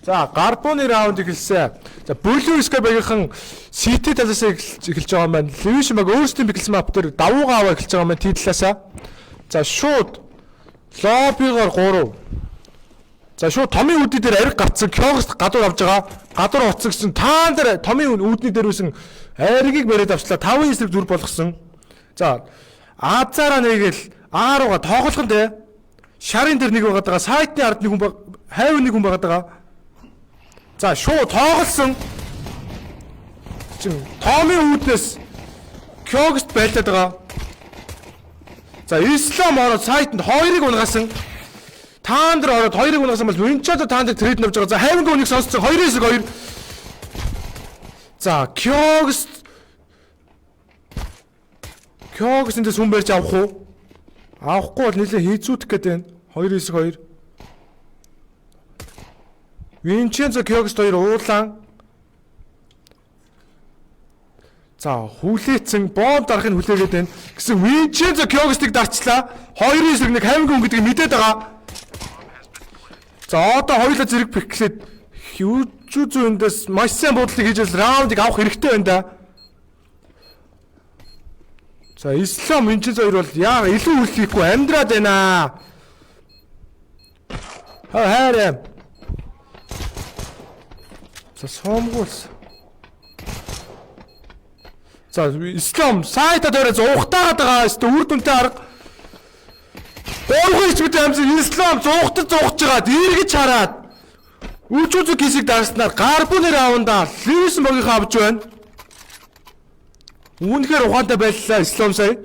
За, Гарбоны раунд эхэлсэн. За, Blue Sky багийнхан CT талаас эхэлж байгаа юм байна. Levision баг өөрсдийн бэклсэн map дээр давуугаа аваа эхэлж байгаа юм байна T талаасаа. За, шууд лоббигоор 3. За, шууд томын үүдний дээр ариг гарцсан. Кёгс гадуур авж байгаа. Гадуур утсан гэсэн таан дээр томын үүдний дээр байсан аригийг бариад авчлаа. 5 эсрэг 4 болгосон. За, Азаараа нэг л А руугаа тоглох нь те. Шарын дээр нэг байгаад байгаа. Сайтны ард нэг хүн баг, хайв нэг хүн байгаад байгаа. За, шууд тоглосон. Чин Томын үүднээс Кёгст байлдаад байгаа. За, Ислам ороод сайтанд хоёрыг унгаасан. Таан дээр ороод хоёрыг унгаасан бол Винчадо таан дээр трейд навж байгаа. За, хайвангийн үнийг сонсцсон. 2 эсрэг 2. За, Кёгст эндээс хүн барьж авах уу? Авахгүй бол нэлээд хийцүүдэх гээд байна. 2 эсрэг 2. Винченцо Кёгст хоёр уулаан. За, хүлээцэн бомб дарахыг хүлээгээд байна. Гэсэн Винченцо Кёгстыг дарчлаа. 2 эсрэг 1 хавингийн хүн гэдгийг мэдээд байгаа. За, одоо хоёулаа зэрэг пиклээд Южүзү эндээс маш сайн буудлыг хийж раундыг авах хэрэгтэй байна да. За, Ислам Винченцо хоёр бол яа илүү үйл хийхгүй амьдраад байна. Хайраа. За, суумгуулс. За, Ислам сайта дээр зуухтаагаад байгаа. Өстө үр дүнтэй арга. Гурван хичмэд амсан Ислам зуухтаж зуухж байгаа. Дэргэж хараад Үчүүзү кисийг дарснаар Гарбуны раундаа Левисэн багийнхаа авч байна. Үүнхээр ухаантай байлаа Ислам сая.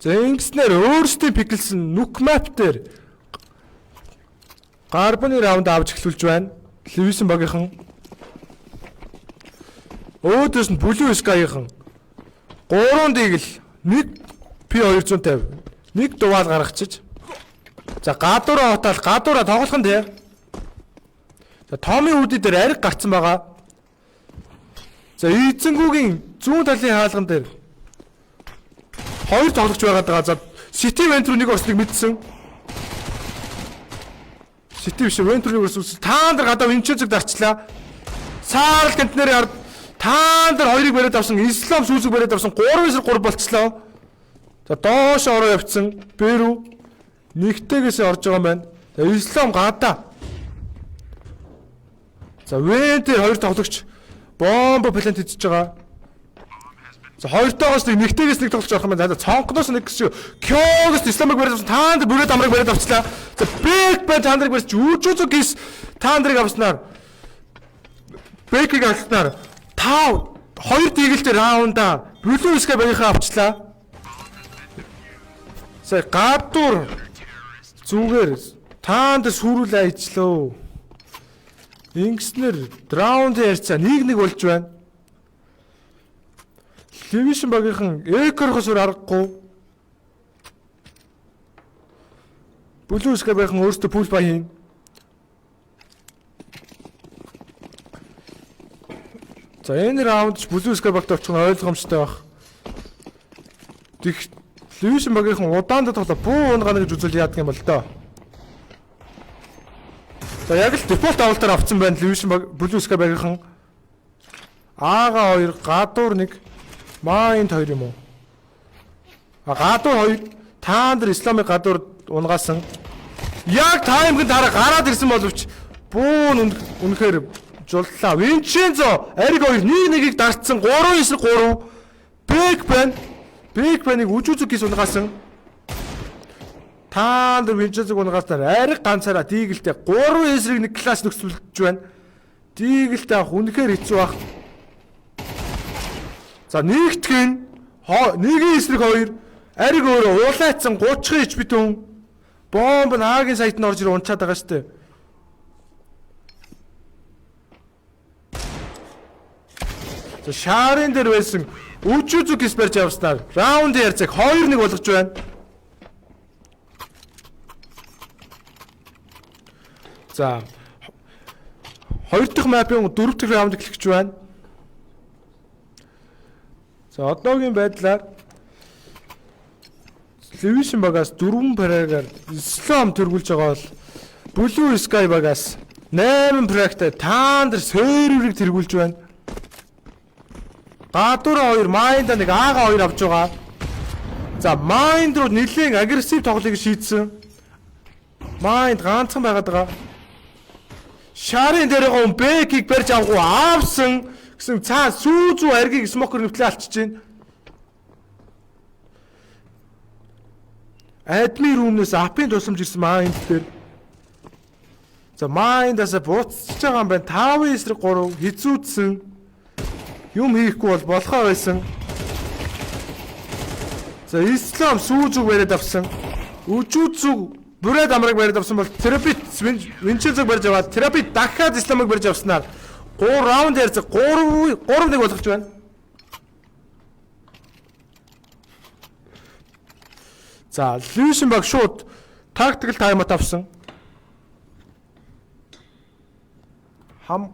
За, ингэснээр өөрсдийн пиклсэн нүк мап дээр Гарбуны раунд авч эхлүүлж байна. Левисэн багийнхан. Өөдөөс нь Blue Sky-ийнхан 3 дийг л 1 P250 нэг дуваал гаргачих. За, гадуураа отаал гадуураа тоглох нь те. За, Томын үүдий дээр ариг гарцсан байгаа. За, Эзэнгүүгийн зүүн талын хаалган дээр хоёр тоглогч байгаад байгаа. За, City Vent руу нэг орсныг мэдсэн. City биш, Vent руу нэг орсон. Таан дээр гадаа Винченцог дарчлаа. Саарл контейнерын ард таан дээр хоёрыг бариад авсан. Ислам сүүзэг бариад авсан. 3 эсрэг 3 болцлоо. За, доош ороо явцсан. Беру нэгтэйгээс орж байгаа юм байна. За, Ислам гадаа. За, Вент дээр хоёр тоглогч бомбо плант хийчихэж байгаа. За, хоёртоогоос нэг нэгтэйгээс нэг тоглож орох юм байна. За, цонхноос нэг гэсэн Кёгс Исламыг бариад авсан. Таан дээр бүрээд амрыг бариад авчлаа. За, Бек бай таан дэрийг барьж Үжүүзү гис таан дэрийг авснаар Бекийг авснаар 5 2 дигэлтэй раунда Blue Sky багийнхаа авчлаа. За, гадуур зүгээр таан дээр сүрүүл айчлаа. Ингэснээр раундын харьцаа 1-1 болж байна. Левишн багийнхан Экорхос өөр аргагүй. Blue Sky багийнхан өөрсдөө пул бай хийн. За, энэ раунд ч Blue Sky багт очих нь ойлгомжтой байх. Тэгэх Левишн багийнхан удаан тоглоо буу унгана гэж үзвэл яадаг юм бол доо. За, яг л дефолт авалтаар авцсан байна Левишн баг Blue Sky багийнхан. Ага 2, гадуур 1, Майнд 2 юм уу? А, гадуур 2, таан дээр Исламыг гадуур унгаасан. Яг таймгийн дараа гараад ирсэн боловч бүүн үнэхээр жуллаа. Винченцо ариг 2 1-1-ийг дарцсан. 3 эсрэг 3. Бек байна. Бек баныг үжүүзэг гис унгаасан. Таан дээр Винченцог унгааснаар ариг ганцаараа дигэлтэй 3 эсрэг 1 класс нөхцөлж байна. Дигэлтэй авах үнэхээр хэцүү байх. За, нэгтгэх нь 1 эсрэг 2 ариг өөрөө уулаацсан 30 HP түн. Бомб нь Агийн сайтанд орж ирээ унчаад байгаа штэ. За, шарын дээр байсан Үжүүзүг гис барьж явснаар раундын харьцааг 2-1 болгож байна. За, хоёр дахь мапын дөрөв дэх раунд эхлэх гэж байна. За, одоогийн байдлаар Левишн багаас 4 парагаар Ислам төргүүлж байгаа бол Blue Sky багаас 8 frag-тай Thunder серверийг тэргүүлж байна. Гадуура 2, Mind-а нэг, Ага 2 авч байгаа. За Mind руу нэлээд aggressive тоглохыг шийдсэн. Mind ганцхан байгаад байгаа. Шарын дээр байгаа хүн Бэкийг барьж авахгүй авсан гэсэн цаа сүү зүү аргийг smoke-оор нэвтлээ алчиж байна. Admin room-нээс up-ын тусламж ирсэн Mind дээр. За Mind-аас буцаж байгаа юм байна. 5 эсрэг 3 хизүүдсэн. Юм хийхгүй бол болохоо байсан. За Ислам сүү зүг бариад авсан. Үжүү зүг бүрээд амраг бариад авсан бол Терапит Винчензог барьж аваад Терапит дахиад Исламыг барьж авснаар 3 раунд ярьцаа 3 3-1 болгож байна. За Льюшин баг шууд tactical timeout авсан. Хам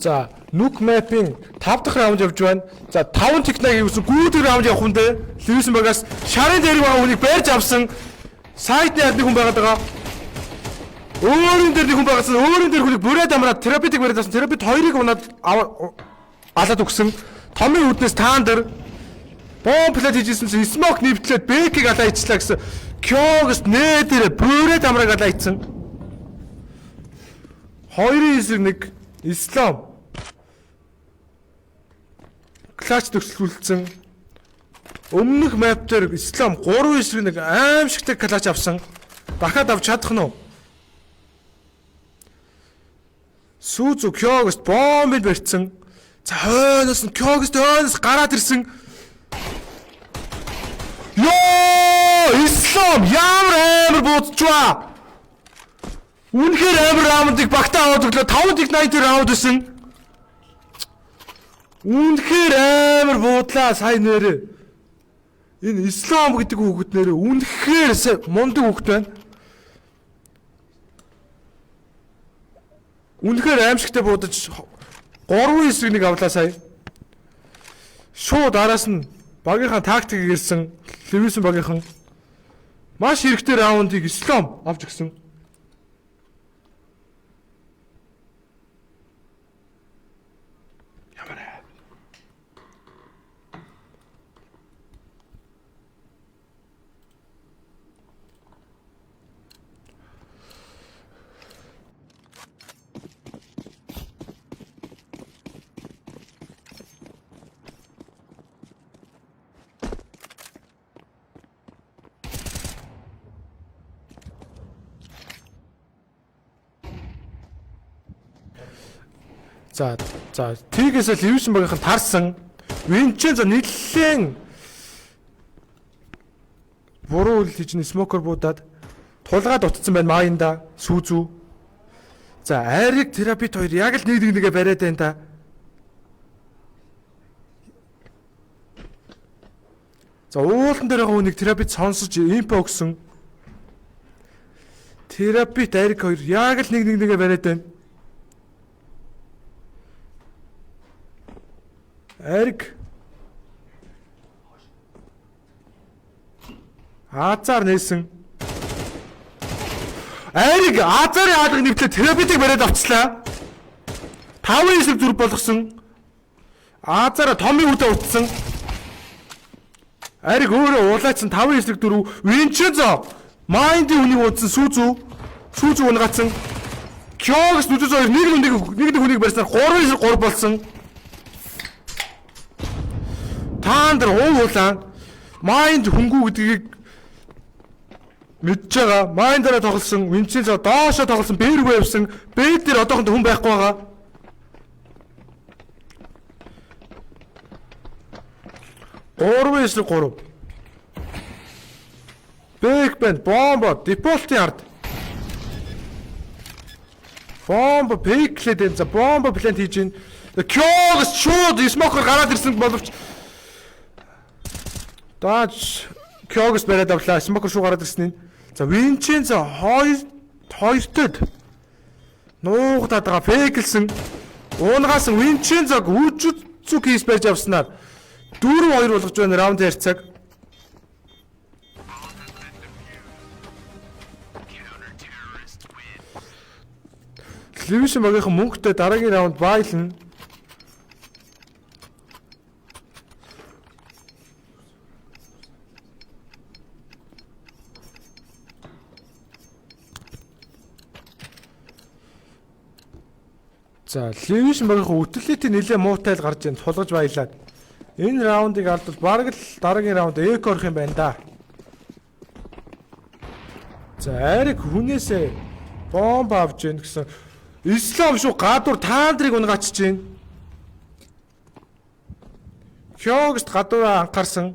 За Nuke map-ийн 5 дахь раунд явж байна. За 5 техник хийсэн гүйдэг раунд явах хүн дээ. Льюисэн багаас шарын дээр байгаа хүнийг барьж авсан. Сайтны ард нэг хүн байгаад байгаа. Өөрийн дээр нэг хүн байгаасан. Өөрийн дээр хүнийг бүрээд амраад терапевтик бариад авсан. Терапевт хоёрыг унаад алаад өгсөн. Томын үүднээс Thunder бомб плат хийжсэн чинь smoke нэвтлээд Бэкийг алаа ичлаа гэсэн. Кёгс нээ дээр бүрээд амраг алаа ицсэн. 2 эсрэг 1 Ислам clutch төгсөлүүлсэн. Өмнөх map дээр Ислам 3 эсрэг 1 аимшигтай clutch авсан. Дахиад авч чадах нь уу? Сүүзү Кёгост бомбыг барьсан. За хойноос нь Кёгост хойноос гараад ирсэн. Йоо! Ислам ямар амар буудчихваа. Үнэхээр амар раундыг багтаа аваад өглөө 5-80 раунд байсан. Үнэхээр амар буудлаа сая нэрээ. Энэ Ислам гэдэг хүүхэд нэрээ үнэхээр мундаг хүүхэд байна. Үнэхээр аимшигтай буудаж 3 эсрэг 1 авлаа сая. Шууд араас нь багийнхаа тактикийг ирсэн. Левисэн багийнхан маш хэрэгтэй раундыг Ислам авч өгсөн. За за тийгээс л Левисэн багийнхан тарсан. Винчензо нэлээд буруу үйл хийж нь smoke-оор буудаад Тулгаад утцсан байна Майнда, Сүүзүү. За, Айрыг Терапит хоёр яг л нэг нэг нэгэ бариад байна та. За, уулан дээр байгаа хүнийг Терапит сонсож импо өгсөн. Терапит Айрыг хоёр яг л нэг нэг нэгэ бариад байна. Айрыг Азар нээсэн. Айрыг Азарын хаалга нэвтлээ терапитыг бариад авчлаа. 5 9 зүрх болгосон. Азараа томын үдэ утсан. Айрыг өөрөө уулаацсан 5 9 4 Винчензо Майндын үнийг удсан Сүүзүү. Сүүзүү унгаацсан. Кёгс нүдээс хоёр нэг нэг нэг нэг хүнийг барьснаар 3 9 3 болсон. Таандэр ув улаан Майнд хөнгүү гэдгийг мэдж байгаа. Майндаараа тоглосон, Винчензо доошоо тоглосон, Б рүү явсан. Б дээр одоохондоо хүн байхгүй байгаа. 3 9 3. Бэг банд бомбо дефолтын ард. Бомбо пеклээд энэ за бомбо плант хийж гин. Кёгс шууд смокер гараад ирсэн боловч Даач Кёгс бариад авлаа. Смокер шүү гараад ирсэн нь. За Винчензо хоёртод нуугдаад байгаа фейклсэн. Уунагаас Винчензог үжүцү кейс барьж авснаар 4-2 болгож байна раунд харьцааг. Левишн багийнхан мөнгөтэй дараагийн раунд байлна. За, Левишн багийнхан utility нэлээ муутай л гарч ийн тулгаж баялаад. Энэ раундыг алдвал бараг л дараагийн раунд эко орох юм байна да. За, Айрыг хүнээсээ бомб авч ийн гэсэн. Ислам шүү гадуур таандрыг унгаачж ийн. Хёгст гадуураа анхаарсан.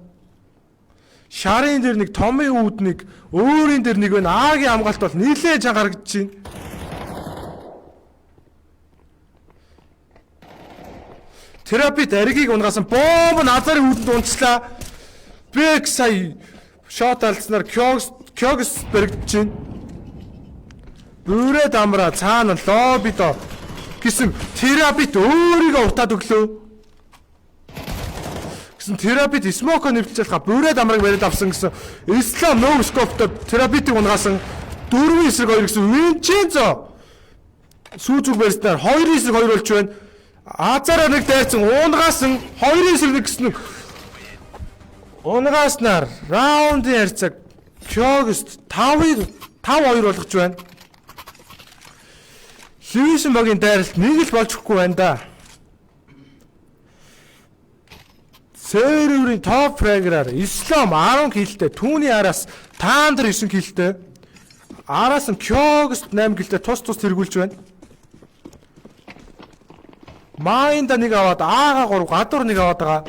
Шарын дээр нэг, томын үүд нэг, өөрийн дээр нэг байна. Агийн хамгаалт бол нилээ чанга харагдаж байна. Терапит аргийг унгаасан. Бомб нь азарын үүдэнд унцлаа. Бэг сая шот алдснаар Кёгс баригдаж байна. Бүрээ дамраа цаана лоббидо гэсэн терапит өөрийгөө утаад өглөө. Гэсэн терапит смоко нэвтэлж алхаа бүрээ дамрыг бариад авсан гэсэн Ислам нөө скоптой терапитыг унгаасан 4 эсрэг 2 гэсэн Винчензо сүүзүг барьснаар 2 эсрэг 2 болж байна. Азараа нэг дайрсан уунгаасан 2 эсрэг 1 гэсэн унгааснаар раундын харьцааг Кёгст 5-2 болгож байна. Льюисэн багийн дайралт нэг л болж өгөхгүй байна да. Серверийн топ фрагераар Ислам 10 киллтэй, түүний араас Тандер 9 киллтэй, араас нь Кёгст 8 киллтэй тус тус тэргүүлж байна. Майнда нэг аваад Ага 3 гадуур нэг аваад байгаа.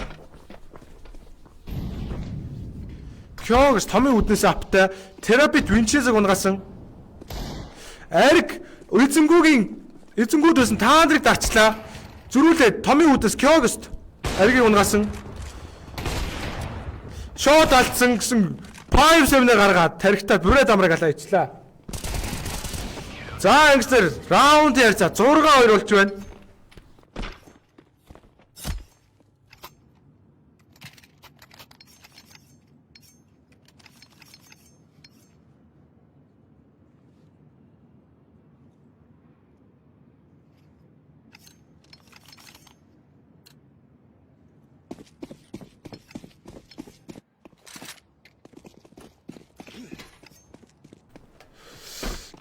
Кёгс томын үднээс аптай Терапит Винчензог унгаасан. Ариг эзэнгүүгийн эзэнгүүд байсан Таандрыг дарчлаа. Зөрүүлээд томын үднээс Кёгст аргийг унгаасан. Шот алдсан гэсэн 5-7-ээр гаргаад тарихтаа бүрээ дамраг алаа ичлээ. За ингэсээр раунд ярьцаа 6-2 болж байна.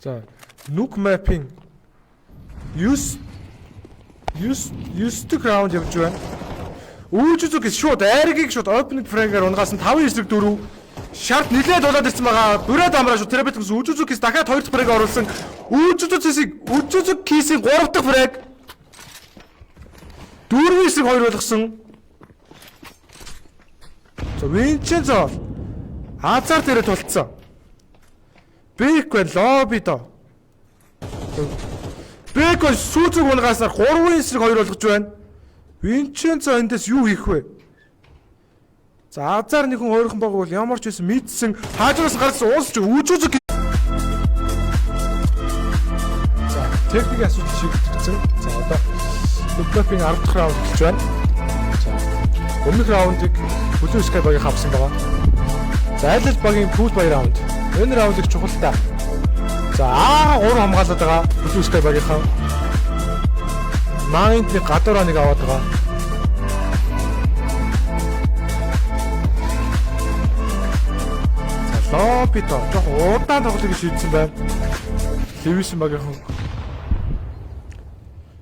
За, нүк map-ийн 9 9 дэх раунд явж байна. Үүжүзүг шууд айргийг шууд opening frame-аар унгаас нь 5 эсрэг 4 шарт нилээд болоод ирсэн байгаа. Бүрээ дамраа шууд терапевт гэсэн Үүжүзүг кейс дахиад 2 дахь frame оруулсан. Үүжүзүг кейсийг Үүжүзүг кейсийн 3 дахь frame 4 эсрэг 2 болгосон. За, Винчензо Азар дээрээ тулцсан. Бэк байна лобби доо. Бэк бол сүүзэг унгаасаар 3-ын эсрэг 2 болгож байна. Винченцо эндээс юу хийх вэ? За азар нэгэн ойрхон баг бол ямар ч байсан мэдсэн хаажураас гарсан уусч үжүүзэг. За техникийн асуудал шийдэгдсэн. За одоо Луплопын 10 дахь раунд эхэлж байна. За өмнөх раундыг Blue Sky багийн авсан байгаа. За айл ал багийн pool buy раунд. Энэ раунд их чухал та. За А3 хамгаалаад байгаа Blue Sky багийнхан. Mind-ны гадуур нэг аваад байгаа. За Лобито жоох удаан тоглохыг шийдсэн байна. Левисэн багийнхан.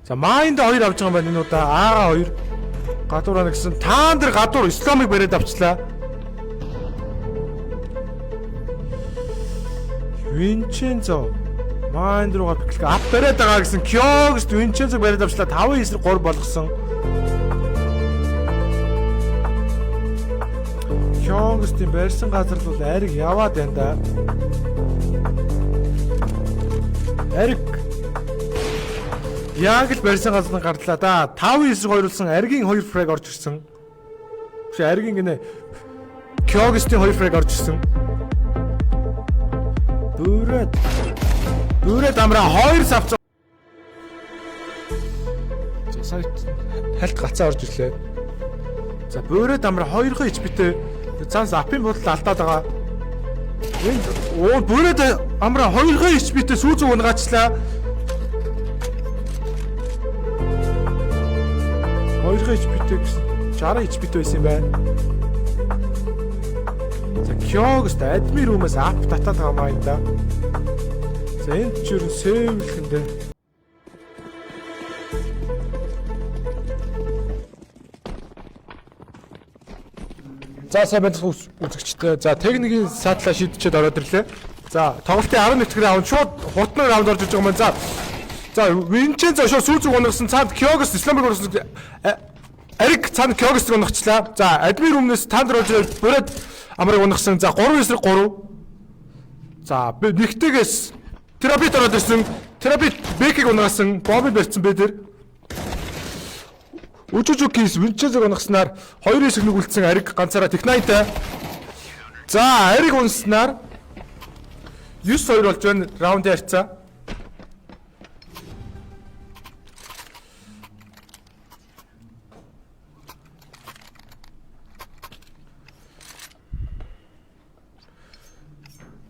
За Mind 2 авч байгаа юм байна энэ удаа. Аа 2 гадуур ана гэсэн таан дээр гадуур исламыг бариад авчлаа. Винченцо Mind руугаа pick лэх ап бариад байгаа гэсэн Кёгст Винченцог бариад авчлаа. 5 эсрэг 3 болгосон. Кёгстийн барьсан газар л бол ариг яваад байна да. Ариг яг л барьсан газар нь гарлаа да. 5 эсрэг хоёрлсон аргийн 2 frag орж ирсэн. Биш аргийн гинэ Кёгстийн 2 frag орж ирсэн. Бүрээд Бүрээд амраа 2 савц. За сая хальт гацаа орж ирлээ. За бүрээд амраа 2хон HP-тэй цаанаас апын бодол алдаад байгаа. Энд оо бүрээд амраа 2хон HP-тэй сүү зүг унгаачлаа. 2хон HP-тэй гэсэн 60 HP-тэй байсан юм байна. За Кёгст админ рүүмээс ап татаад байгаа маа энэ да. За энд ч ер нь сейвлэх юм дээ. За сайн байцгаана үзэгчдээ. За техникийн саатлаа шийдчихэд ороод ирлээ. За тоглолтын 11 дахь раунд шууд хутны раунд орж иж байгаа юм байна. За Винченцо шууд сүү зүг унгасан. Цаанд Кёгс Исламыг унгасан. Ариг цаанд Кёгсыг унгахчлаа. За админ өмнөөс танд орж ирээд бүрээд амрыг унгасан. За 3 эсрэг 3. За нэгтэйгээс Терапит ороод ирсэн. Терапит Бекийг унгасан. Бомбыг барьсан бэ тэр. Үжүжүкис Винченцог унгахснаар 2 эсрэг нэг үлдсэн Ариг ганцаараа Технайтай. За Ариг унснаар 9-2 болж байна раундын харьцаа.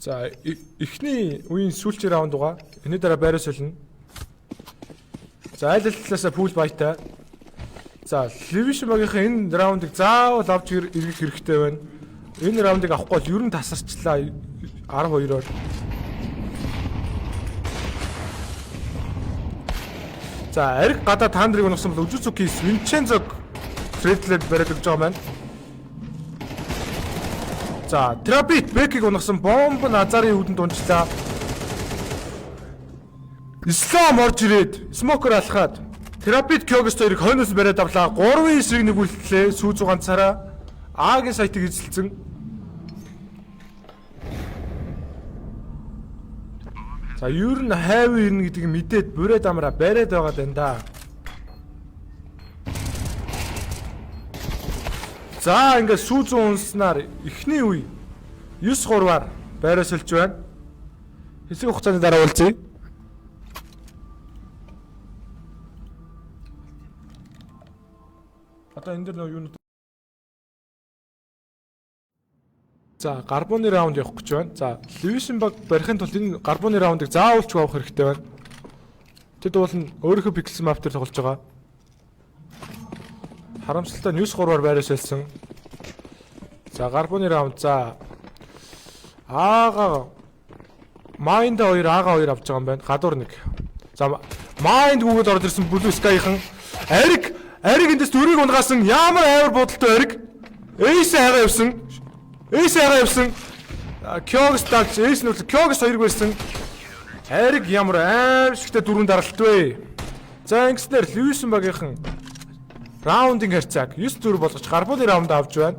За эхний үеийн сүүлчийн раунд байгаа. Энэний дараа байраа солино. За айл ал талаасаа pool buy-тай. За Левиш багийнхаа энэ раундыг заавал авч ирэх хэрэгтэй байна. Энэ раундыг авахгүй бол ер нь тасарчлаа 12-оор. За ариг гадаа Тандрыг унасан бол Үжүцүкис Винчензог Фредлер бариад өгч байгаа юм байна. За Терапит Бекийг унасан бомб нь Азарын үүдэнд унчлаа. Ислам орж ирээд смокер алхаад Терапит Кёгст хоёрыг хойноос бариад авлаа. 3 эсрэг нэг үлдлээ. Сүү зүү ганцаараа А-гийн сайтыг эзэлсэн. За ер нь хайв ирнэ гэдгийг мэдээд бүрээд амраа бариад байгаа даа да. За ингээд сүү зүүн унснаар эхний үе 9-3-аар байраа сольж байна. Хэсэг хугацааны дараа уулзъя. Одоо энэ дэр нөө юунууд. За гарбууны раунд явах гэж байна. За Левишн баг барихын тулд энэ гарбууны раундыг заавалч авах хэрэгтэй байна. Тэд уул нь өөрийнхөө пикселсэн map дээр тоглож байгаа. Харамсалтай нь 9-3-аар байраа сольсон. За гарбууны раунд. За Аага Mind 2 Аага 2 авч байгаа юм байна. Гадуур нэг. За Mind гүгээд орж ирсэн Blue Sky-хан Ариг Ариг эндээс дөрийг унгаасан ямар амар бодолтой Ариг Эйс хайгаа явсан. Эйс хайгаа явсан. Кёгс дагч Эйс нь Кёгс хоёрыг барьсан. Ариг ямар аимшигтай дөрөв даралт вэ? За ингэснээр Льюисэн багийнхан раундын харьцааг 9-4 болгож гарбууны раунд авч байна.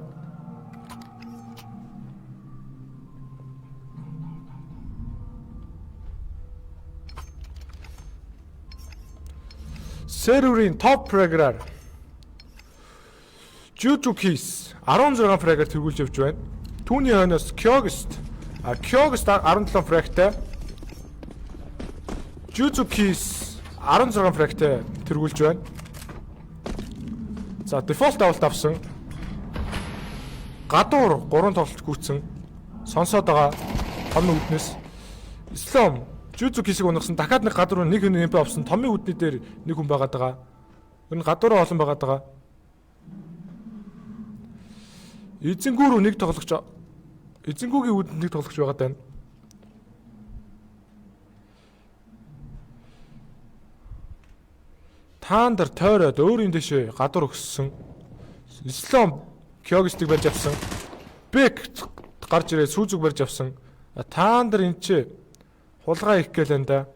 Серверийн топ fragger Juju Keys 16 fragger тэргүүлж явж байна. Түүний хойноос Kyogst, Kyogst 17 fragтай. Juju Keys 16 fragтай тэргүүлж байна. За, default авалт авсан. Гадуур 3 тоглолт гүйцэн. Сонсоод байгаа том үүднээс Ислам Жүзү кисэг унагсан. Дахиад нэг гадуур нэг хүн MP авсан. Томын үүдний дээр нэг хүн байгаад байгаа. Энэ гадуураа олон байгаад байгаа. Эзэнгүү рүү нэг тоглогч, Эзэнгүүгийн үүдэнд нэг тоглогч байгаад байна. Таандар тойроод өөрийн дэшээ гадуур өгссөн. Ислам Кёгистыг барьж авсан. Бек гарч ирээд сүүзүг барьж авсан. Таандар энэ чи хулгай их гээл энэ да.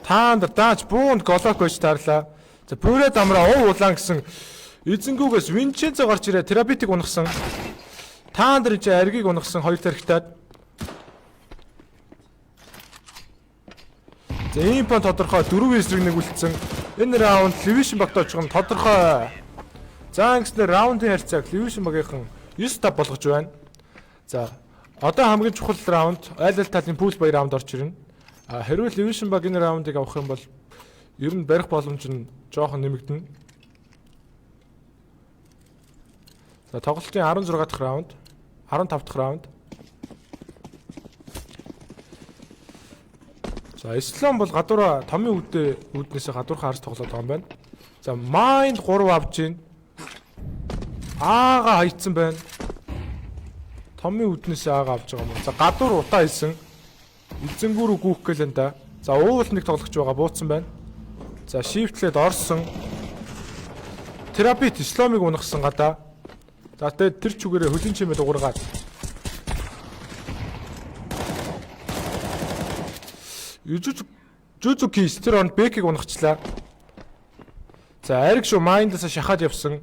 Таандар дааж буунд голок байж таарлаа. За, Бүрэ дамраа уу улаан гэсэн эзэнгүүгээс Винченцо гарч ирээ терапевтик унахсан. Таандар энэ чи аргийг унахсан хоёр тархитаад. За, импон тодорхой 4 эсрэг нэг үлдсэн. Энэ раунд Левишн багт очих нь тодорхой. За, ингэснээр раундын харьцааг Левишн багийнхан 9-5 болгож байна. За, одоо хамгийн чухал раунд айл аль талын pool buy раунд орж ирнэ. А хэрвээ Левишн баг энэ раундыг авах юм бол ер нь барих боломж нь жоохон нэмэгдэнэ. За, тоглолтын 16 дахь раунд, 15 дахь раунд. За, Ислам бол гадуура томын үүдээ үүднээсээ гадуурхаа харж тоглоод байгаа юм байна. За, Mind 3 авч гин. Аага хайцсан байна. Томын үүднээсээ аага авч байгаа юм. За, гадуур утаа хийсэн. Эзэнгүүр рүү гүүх гээл энэ да. За, уул нэг тоглогч байгаа, бууцсан байна. За, shift-лээд орсон. Терапевт Исламыг унахсан гадаа. За, тэгээд тэр чүгээрээ хөлийн чимээ дуургаад. Жүзү Кис тэр онд Бекийг унахчлаа. За, ариг шүү Майндасаа шахаад явсан.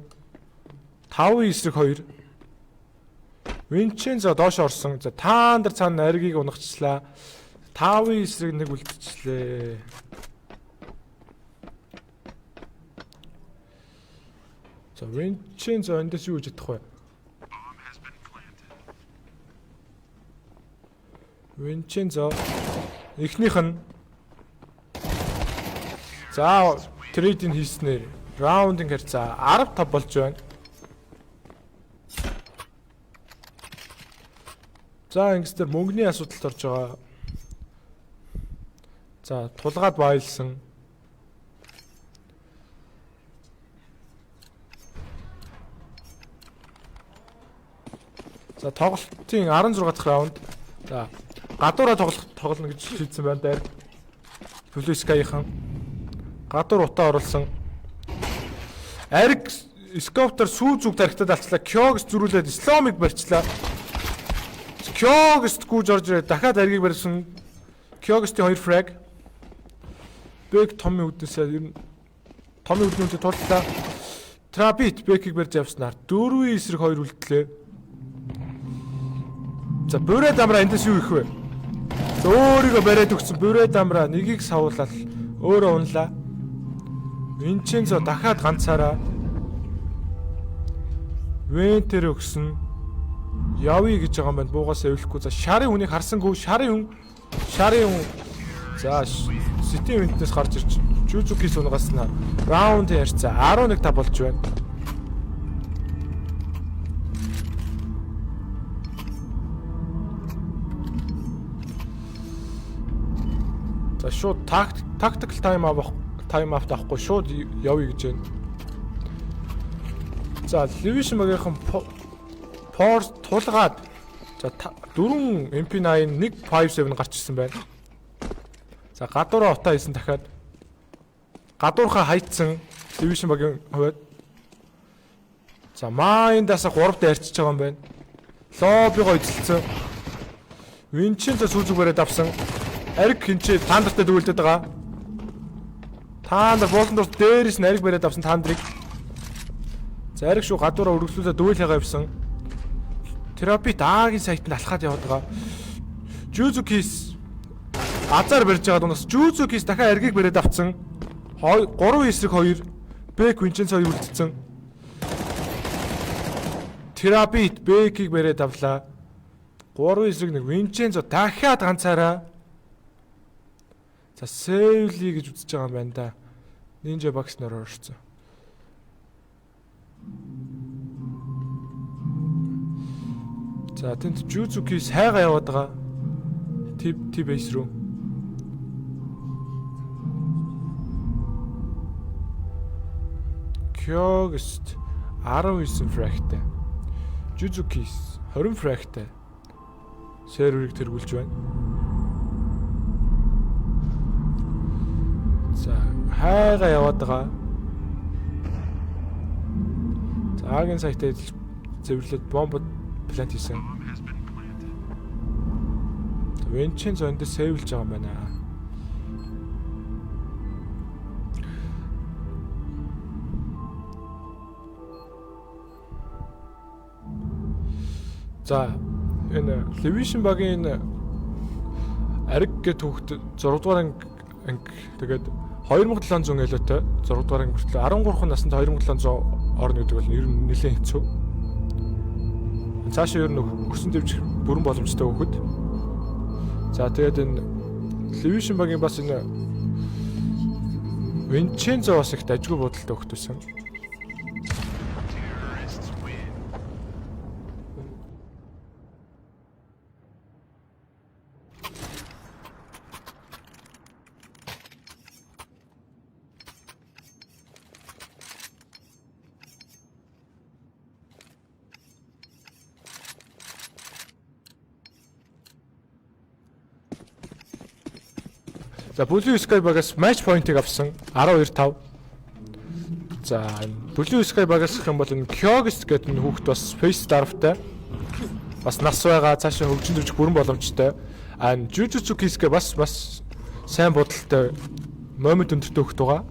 5 эсрэг 2. Винчензо доош орсон. За, Таандар цаана аригийг унахчлаа. 5 эсрэг 1 үлдчихлээ. За, Винчензо эндээс юу хийж чадах вэ? Винчензо эхнийх нь за trade-ийг хийснээр раундын харьцаа 15 болж байна. За, ингэснээр мөнгөний асуудалд орж байгаа. За, тулгаад байлсан. За, тоглолтын 16 дахь раунд. За, гадуураа тоглох тоглоно гэж шийдсэн байна дээр. Blue Sky-ийн гадуур утаа оруулсан. Ариг скоптер сүү зүг тархитад алчлаа. Кёгс зөрүүлээд Исламыг барьчлаа. Кёгст гүйж орж ирээд дахиад аргийг барьсан. Кёгстийн 2 frag. Бек томын үднээсээ ер нь томын үднүүдээ туллаа. Трабит Бекийг барьж явснаар 4 эсрэг 2 үлдлээ. За, Бүрэ дамраа эндээс юу их вэ? За, өөрийгөө бариад өгсөн Бүрэ дамраа нэгийг савуулаад өөрөө унлаа. Винчензо дахиад ганцаараа Вентер өгсөн. Явъя гэж байгаа юм байна. Буугаас эвлэхгүй. За, шарын хүнийг харсангүй. Шарын хүн. Шарын хүн. За, Ситийн винтнээс гарч ирж Жүзүкис унгааснаар раундын харьцаа 11-5 болж байна. За, шууд tactical time авах, time out авахгүй шууд явъя гэж байна. За, Левишн багийнхан Force тулгаад за 4 MP9 157 гарч ирсэн байна. За, гадуураа утаа хийсэн, дахиад гадуурхаа хайцсан Левишн багийн хувьд. За, Майндаас 3 дайрчиж байгаа юм байна. Лоббигоо эзэлсэн. Винчензо сүүзүг бариад авсан. Ариг хинчээ таандартай дүүлдээд байгаа. Таандар буулан дурт дээрээс нь ариг бариад авсан таандрыг. За, ариг шүү гадуураа өргөжлүүлээд дүүл хагаа явсан. Терапевт Агийн сайтанд алхаад яваад байгаа. Жүзүкис Азар барьж байгаа дундаас Жүүзүкис дахиад эргийг бариад авцсан. 3 эсрэг 2 Бек Винченцо 2 үлдсэн. Терабит Бекийг бариад авлаа. 3 эсрэг 1 Винченцо дахиад ганцаараа. За сейвли гэж үзэж байгаа юм байна да. Ninja Box нөр орсон. За тэнд Жүүзүки сайгаа яваад байгаа. T base рүү. Кёгст 19 frag-тай. Жүүзүкис 20 frag-тай. Серверийг тэргүүлж байна. За хайгаа яваад байгаа. За агийн сайтаа зэвэрлээд бомб плант хийсэн. Венчензо энэ дээр сейвлж байгаа юм байна. За энэ Levision багийн ариг гэх түүхт 6 дугаар анги тэгээд 2700 элотой 6 дугаар анги мөртлөө 13 наснд 2700 орно гэдэг бол ер нь нэлээд хэцүү. Цаашаа ер нь өсөн дэвжих бүрэн боломжтой хүүхэд. За тэгээд энэ Levision багийн бас энэ Vincenzo бас их дажгүй бодолтой хүүхэд байсан. За Blue Sky багаас match point-ыг авсан 12-5. За Blue Sky багаас гэх юм бол энэ Kyogist гэдэг энэ хүүхэд бас face darf-тай. Бас нас байгаа, цаашаа хөгжин дэвжих бүрэн боломжтой. А энэ Jujutsu Kaisen бас бас сайн бодолтой, момент өндөртэй хүүхэд байгаа.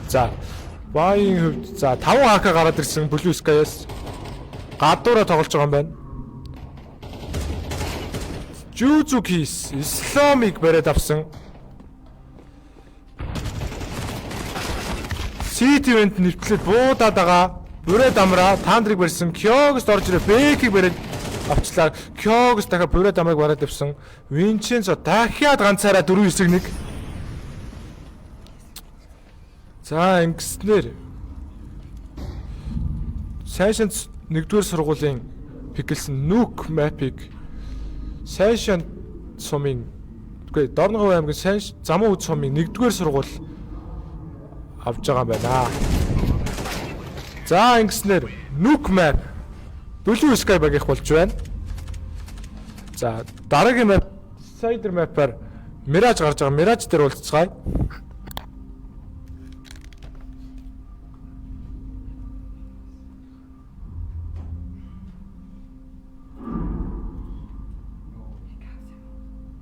За Баийн хувьд за 5 АК гараад ирсэн Blue Sky-аас гадуура тоглож байгаа юм байна. Jujutsu Kaisen Исламыг бариад авсан. City event нэвтлээд буудаад байгаа. Бүрээ дамраа Тандрыг барьсан. Кёгост орж ирээ. Бэкийг бариад авчлаа. Кёгост дахиад бүрээ дамрыг бариад явсан. Винченцо дахиад ганцаараа 4-1. За ингэснээр Сайшан 1-р сургуулийн пикэлсэн Nuke map-ыг Сайшан сумын үгүй Дорногов аймгийн сайн Замун үд сумын 1-р сургууль авж байгаа юм байна. За ингэснээр Nuke map Blue Sky багийнх болж байна. За дараагийн map Cider map-аар Mirage гарч байгаа. Mirage дээр уулзцгаая.